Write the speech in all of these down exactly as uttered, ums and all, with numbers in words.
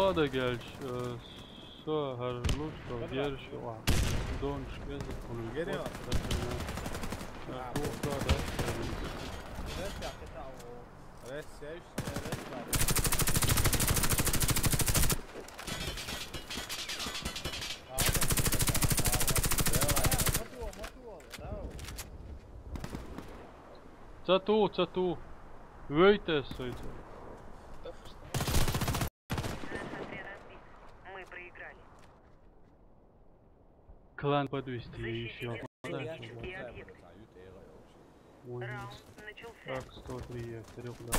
Бада гелч, э, со хӀара луш долу герш ю а. Донуш кеза хӀума. Гери ва. Э, кухо да. Рес яш, рес яш. Ца ту, ца ту. Вейте сойте. Мы проиграли. Клан подвести ещё. Защитники объект. Раунд начался. Так, сто три я, трёх да.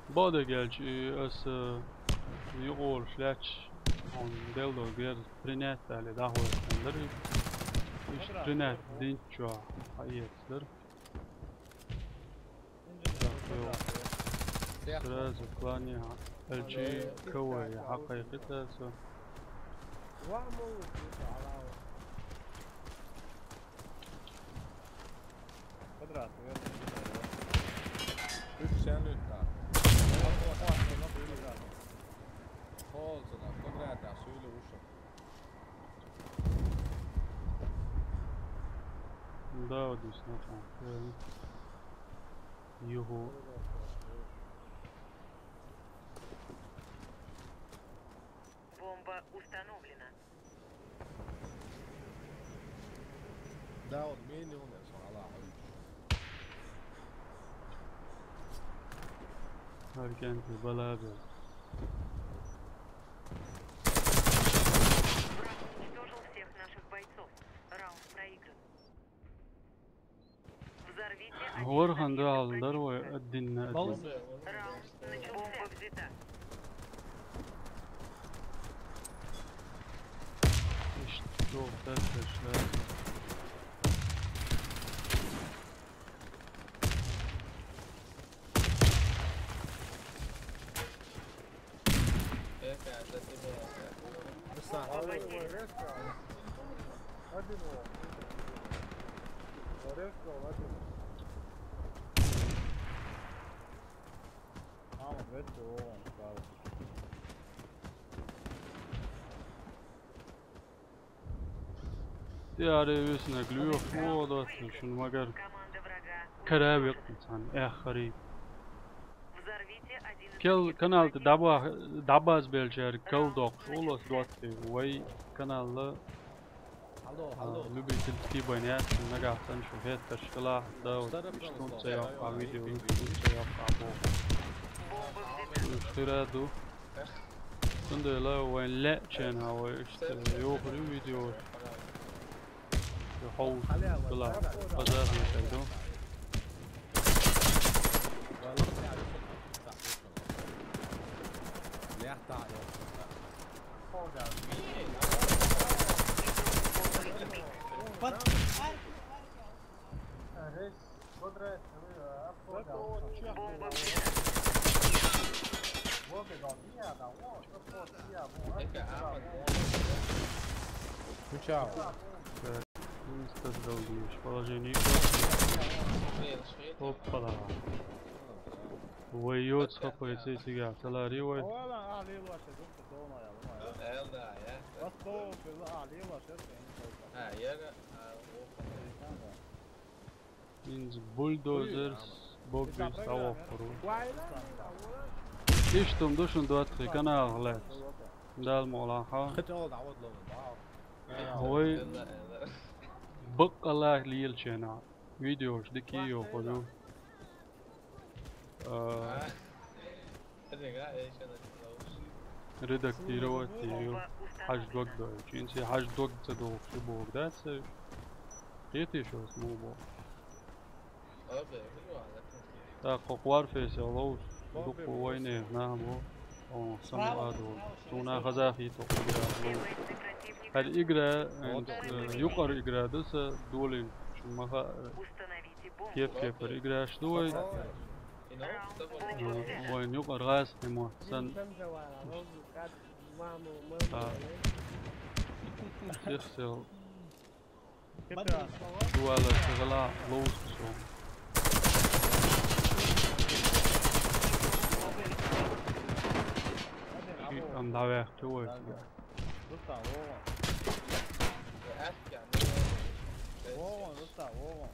Бада гелч, и ас, э, юкъолуш лаьтташ, он делдо гер принять али дахвойтан дыр. Иш принять динчо, а ец дыр. Сразу клане Л Г К В я хьакхайкхийтар со. Квадрат, наверное. Уьш сен луьйтта. Холзана, квадрата, суьйлу уша. Да, вот здесь, вот он. Юху. Бомба установлена. Да, вот мини у нас, ала. Аргент, балабе. Враг уничтожил всех наших бойцов. Раунд проигран. Взорвите один из объектов противника. Орхан да алдар вай, один на один. Раунд начался. Бомба взята. Ишт, жёг, да, совершенно. Ти ари висна глюх водат, шун магар каравик сан эхари. Кел канал даба, дабаз белчер кел док шулас доти вай каналла. Алло, алло. Любитель скибания, нагахсан шу хеттер шкала, да, вот, что он цеёк, а видео, что он цеёк, а бо. Штыраду. Цундела вайн ле чен, а вай, что, ёхри видео. Хау была базар не сойду. Включал. Так, ну, что ты долбишь? Положение. Опа-ла. Вай, йоц хапай, цей сига, салари вай. Инз бульдозер бобби савопру. Иштум душун дуатхи канал гълет. Дал молаха. Вай бакъала лилчена. Видеош дики йохуду. А, редактировать йо. Хаж дог дой. Чинси хаж дог ца дог ши бог да ца. Кити шо сму бо. Так, хо Warface я лоу. Дукку войне на бо. О, самаладу. Туна хазахи то. Хар игра, э, юкъар игра да са долин. Шумаха, э, кеп-кепар играш дуй. Э, вайн юкъар газ эмо. Сан. А. Всех сел. Дуала сыгъала лоу со. Давай, чего это? Rustam, вогӀун. ВогӀун, Rustam, вогӀун.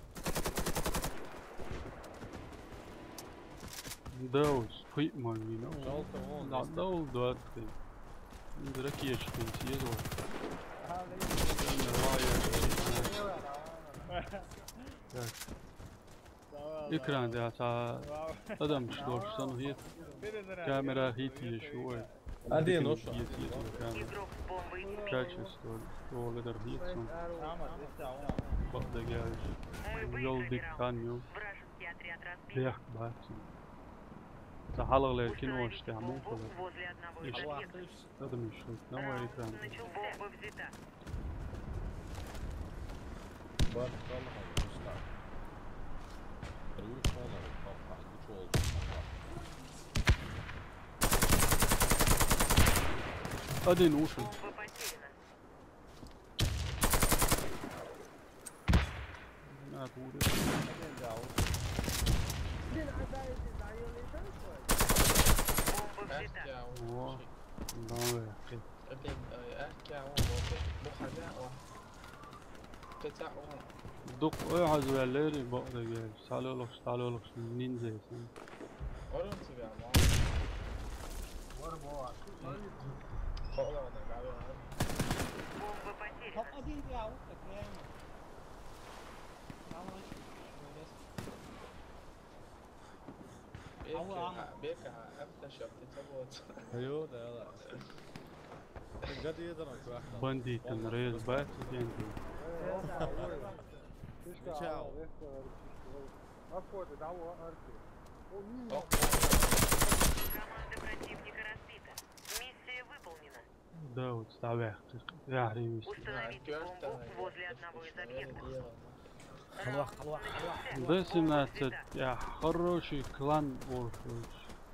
Даус, хуй мой вино. Жалко, вон. Да, да, улдатый. Дракешки съездил. Ага, Так. Экран, да, та адам что ж, сон вид. Камера хит ещё, ой. Один Хит ушёл. Есть, есть, камера. Игрок с бомбой был. Качество. О, гадар хит сон. Самое, здесь, а, вон. Бакдагяж. Мы Йол выиграли дик раунд. хан ё. Вражеский отряд разбит. Бех, бахтин. Та халыгъ ле кино Установите иште, бомбу хамон кылыр. Возле одного из Иште. объектов. Адам иште. Давай экран. Раунд начался. Бомба взята. Бар, Rustam. Rustam, Rustam, Rustam. Один ушёл. Бомба потеряна. На, куры. Один, да, вот. Бомба взята. О, давай. Эден, ай, эркя, о, вот, бу хада, о. Тета, о. Дук, ой, хазуэллери бакъдагяж. Салолуш, салолуш, ниндзейсен. Орун тебе, ама. Холода, гавя. Бомба потеряна. Top один, ja, auch der Kern. Damals, das Бека, бека, афта шапти табот. Ё, да, да. Гади да на квахта. Бандитам рез бахтин. Чао. Команда противника разбита. Миссия выполнена. Да, вот ставях. Я ревис. Установите бомбу возле одного из объектов. Д семнадцать, я хороший клан, Орфеус.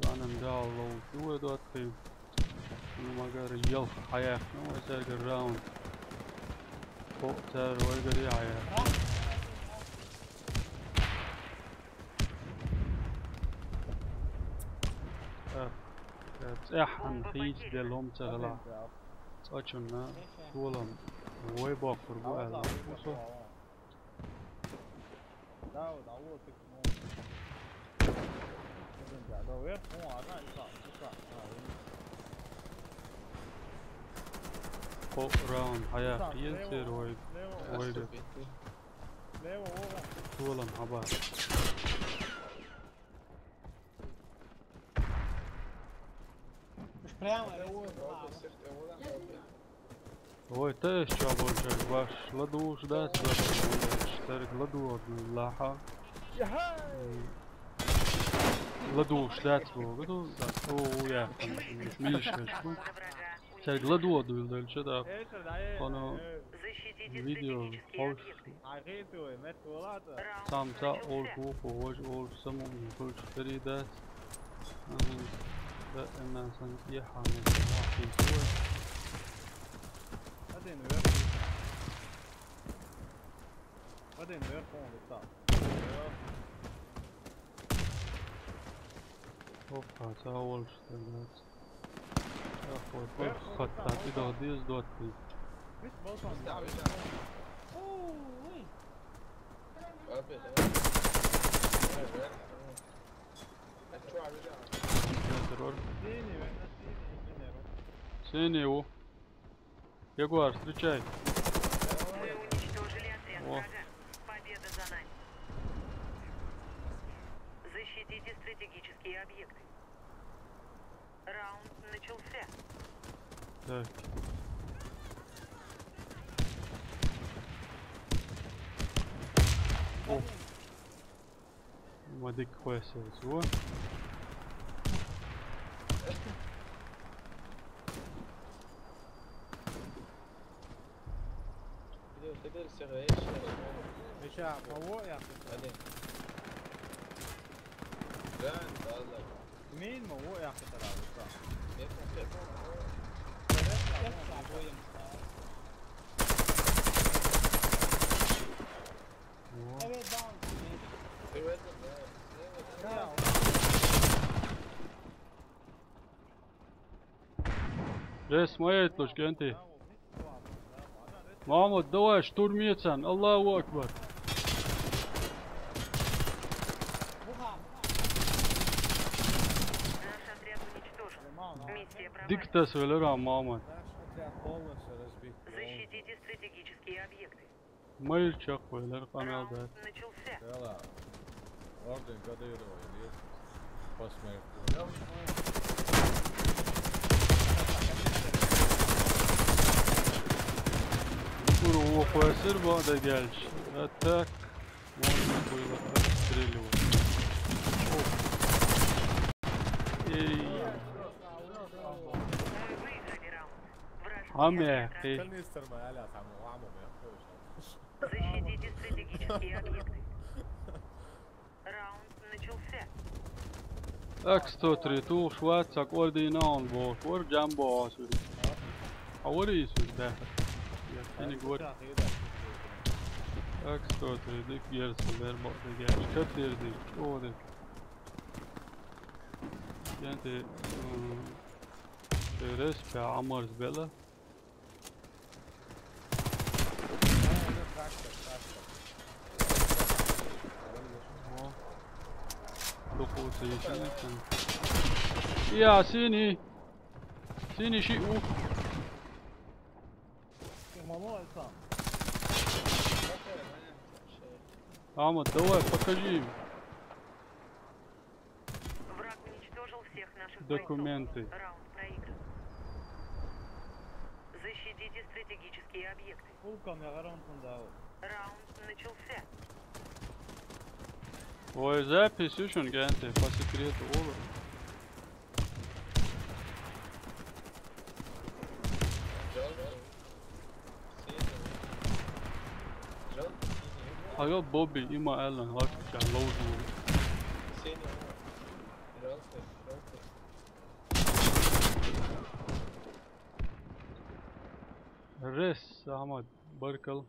Кланам дал лоу, чего это открыл? Ну, магар, елха, хаяк, ну, это раунд. По, цар, ой, гори, хаяк. Так, так, эх, ан хис де лом цагала. Очунна, тулам. Ой, бакур, бу, эл, усо. Да, да, вот так, ну. Да, да, вверх, ну, она и так, и так, а, и По раунд, хаяк, ел тер, ой, ой, де. Слева, о, Тулам, хаба. Уж прямо. О, о, о, сехте, о, да, о, да. Ой, ты что больше, ваш ладуш, да, сверху, что ладу одну лаха. Ладуш, да, свой, ладу, да, о, я, там, миш, миш, миш. Команда врага Сэр, ладу одну дальше, да. Это, да, э, Оно э, Защитите Видео, стратегические хош. объекты. а, это, это, Раунд Самца начался. Орку, Ховаж, Ор, Саму, Ховаж, Феридас. Ага. Да, Эмасан, Яхана, Махин, Ховаж. один вверх. Один вверх, он вот так. Опа, сау бол, что ли. Ох, ой, ой, хатта, ты да, дез, да, ты. Вид болсам. Да, видишь? Ой, Опять, да? Э, вверх, ну. А чё, а, видишь? Террор. Синий, вверх, синий, синий. Синий у. Ягуар, встречай. Мы уничтожили отряд О. врага. Победа за нами. Защитите стратегические объекты. Раунд начался. Так. О. Мадик хуэсэ, чего? Где, где, где, всё, я ещё раз. Миша, кого я тут? Один. Да, да, да. Мин ма, о, я тут раз. Нет, нет, нет. Сейчас обоим. О. Давай, даун. Ты в этом, да. Да, Слева, да. он. Э, смотри, точка, Н Т. Мама, давай, штурмецан, Аллаху Акбар. Наш отряд уничтожен. Миссия провалена. Диктас велера, мама. Наш отряд полностью разбит. Защитите стратегические объекты. Майр чакъ велер, къамел дер. Раунд начался. Яла. Орден Кадырова или посмотри. Кур, о, квесир бада гелч. А так, можно было отстреливать. О. Эй. Мы выиграли раунд. Вражеский отряд разбит. Канистр ма, аля, там, ламо, я. Защитите стратегические объекты. Раунд начался. Экс сто три, ту шват, сакъ орден он бо, кур, джамбо асури. Авари исури, да. Я, я не говорю. Экс сто три, дик герса, бербак, дик герса. Четыре, дик, о, дик. Янти, м, терес, пя, Амарс бела. О. Духу цейшин. Я, синий. Синий ши у. Ахмат, давай, покажи им. Враг уничтожил всех наших бойцов. Документы. Раунд проигран. Защитите стратегические объекты. Улкам я гарантун дал. Раунд начался. Ой, запись ушун, генте, по секрету, олар. Ага, Бобби, има Алан, гьакӀ чан лавзу. Рес, Ахмат, баркал.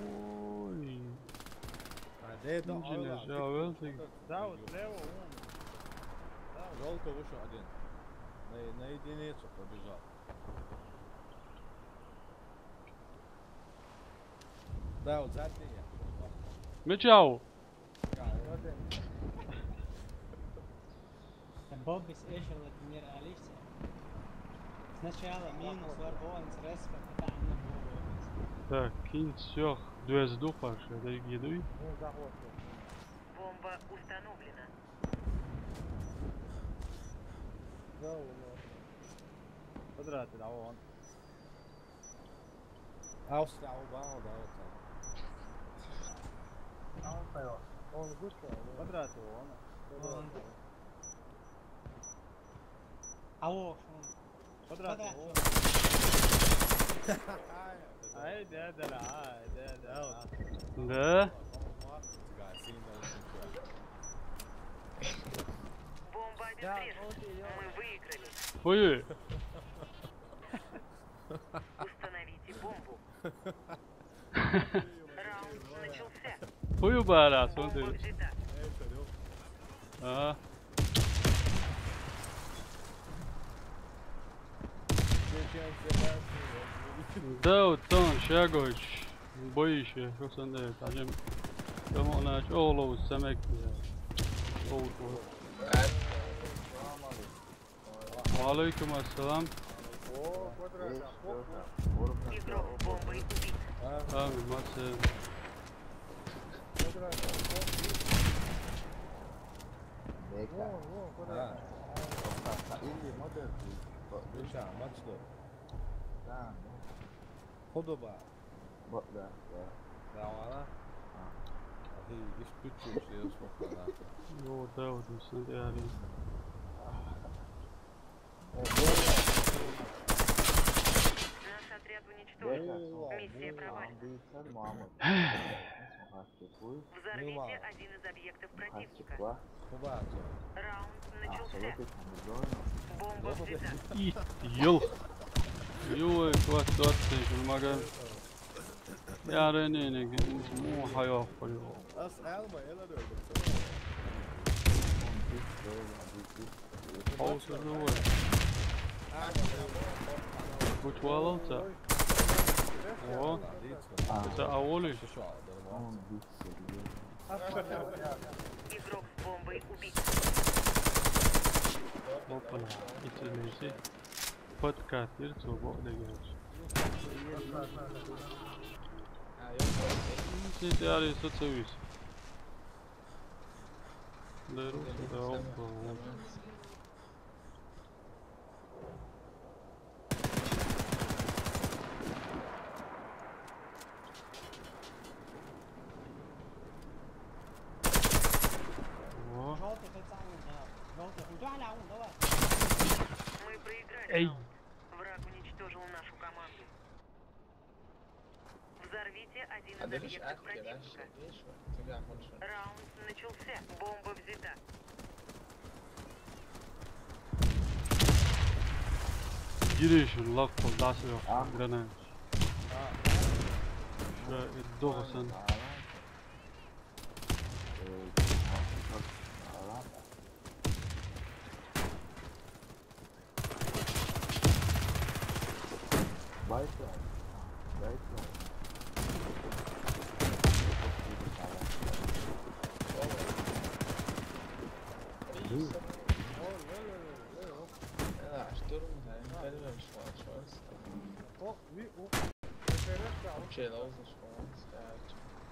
Ой. А, де это? Инженер, Алла, жа, ты вел ты. Да, вот слева вон. Да, вот. Жёлтый вышел один. На, на единицу побежал. Да, вот задний. Мечау. Боббис эшер латинер алисе. Сначала минус вар бо, инс респа, это анна бо. Так, кин сёх дуэз ду къаршы, да гидуй. Бомба установлена. Квадрат, да, вон. Австрия, Албания, да, вот так. Квадрат, вон. Квадрат. Ало. Квадрат. Квадрат. Ай, да, да, да, ай, да, да, да. Да? Бомба обезврежена. Мы выиграли. Ой. Установите бомбу. Раунд начался. Хуй убара, смотри. Бомба взята. А. Да, вот там, Шагович. Боишься, что с ним делать? А чем? Там он, значит, олоу, самек, я. Олоу. Ва алейкум ассалам. Игрок бомбой убит. Амин, молодцы. Худоба. Ба, да, да. Да, вала. А. Ахи, испытывающий, я смотрю, да. Ну, да, вот, не смотри, Али. Наш отряд уничтожен. Миссия провалена. Взорвите один из объектов противника. Раунд начался. Бомба взята. Ит, ёл. Ёй, хватит, хватит, шулмаган. Яра не, не, не, муха ёх, ёх. Хавса живой. Гуч валалца. О. Це аволі. Игрок с бомбой убит. Опа, итилмеси. Подкатир, цо бо дегенч. Сидяри соцевис. Деру, да, опа, вот. Во. Мы проиграли. Эй. Раунд. Враг уничтожил нашу команду. Взорвите один из объектов противника. Раунд начался. Бомба взята. Girişin laf koldasu yok. Granat. Şöyle doksan.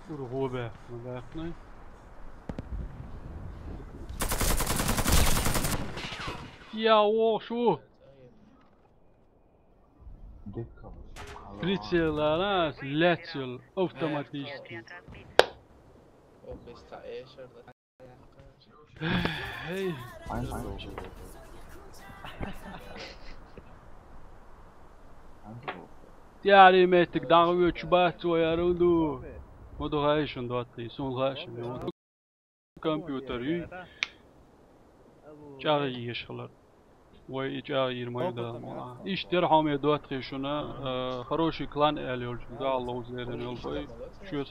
Urhu be, mı baknay? Ya o şu. Прицеллар, а, лячил, автоматический. Эй. Яри метик дагы чубат цо ярылды. Моду гайшын дуатты, сон гайшын. Компьютер үй. Чагы ешхалар. Вай, и чагы ирмай да. Иш дерхам я дуатты шуна, э, хороший клан эли олчун да, Аллах узерен олбай. Шует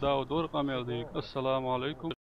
да удор камел дейик. Ассаламу алейкум.